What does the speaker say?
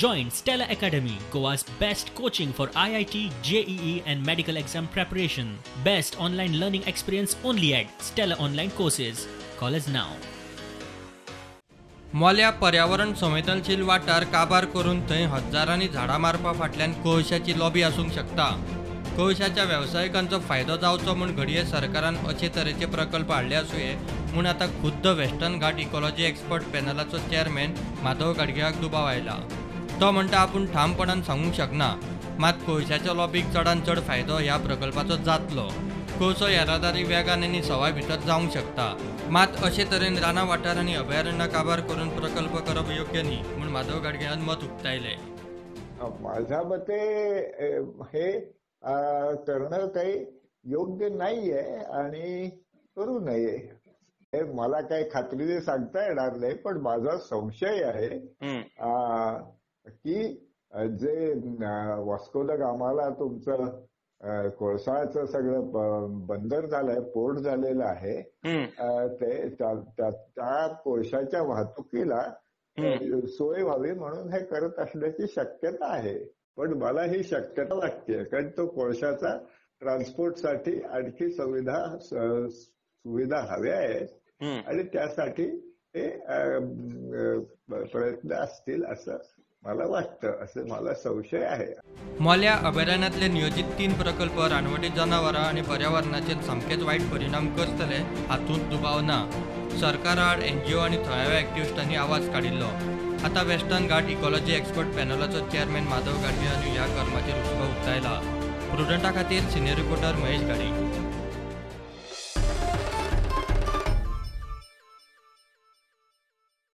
Join Stella Academy, Goa's best coaching for IIT, JEE and medical exam preparation. Best online learning experience only at Stella Online Courses. Call us now. Mollya पर्यावरण संवेदनशील वाठार काबार करून थंय हजारांनी झाडां मारपा फाटल्यान कोळशाची लॉबी आसूंक शकता. कोळशाच्या वेवसायिकांचो फायदो जावचो म्हूण घडये सरकारान अशे तरेचे प्रकल्प हाडले आसुये म्हूण आतां खुद्द वेस्टर्न घाट इकॉलॉजी एक्सपर्ट पॅनलाचो चेअरमॅन माधव गाडगीळाक दुबाव आयला. तो म्हणटा आपूण ठामपणान सांगूंक शकना, मात कोळशाच्या लॉबीक चडान चड फायदो ह्या प्रकल्पाचो जातलो. कोळसो येरादारी वेगान आनी सवाय भितर जावंक शकता, मात अशे तरेन रानां वाठार आनी अभयारण्यां काबार करून प्रकल्प करप योग्य न्ही म्हूण माधव गाडगीळान मत उक्तायलें. माझ्या मते हे करणं काही योग्य नाहीये आणि करू नये. हे मला काही खात्रीने सांगता येणार नाही, पण माझा संशय आहे की जे वास्को the गामाला तुमचं कोळसाचं सगळं बंदर झालंय, पोर्ट झालेलं आहे, ते त्या कोळशाच्या वाहतुकीला सोय व्हावी म्हणून हे करत असल्याची शक्यता आहे. पण मला ही शक्यता वाटते, कारण तो कोळशाचा ट्रान्सपोर्टसाठी आणखी सुविधा हव्या आहेत आणि त्यासाठी हे प्रयत्न असतील असं मला वाटतं, असं मला संशय आहे. मोल्या अभयारण्यातले नियोजित 3 प्रकल्प रानवटी जनावरां आनी पर्यावरणाचेर सामकेच वायट परिणाम करतले हातूंत दुबाव ना. सरकाराआड एनजीओ आनी थळाव्या एक्टिविस्टांनी आवाज काडिल्लो. आतां वेस्टर्न घाट इकॉलॉजी एक्सपर्ट पॅनलाचो चेअरमॅन माधव गाडगीळ हांणी ह्या कर्माचेर हुस्को उक्तायला. प्रुडंटा खातीर सिनियर रिपोर्टर महेश गाडी.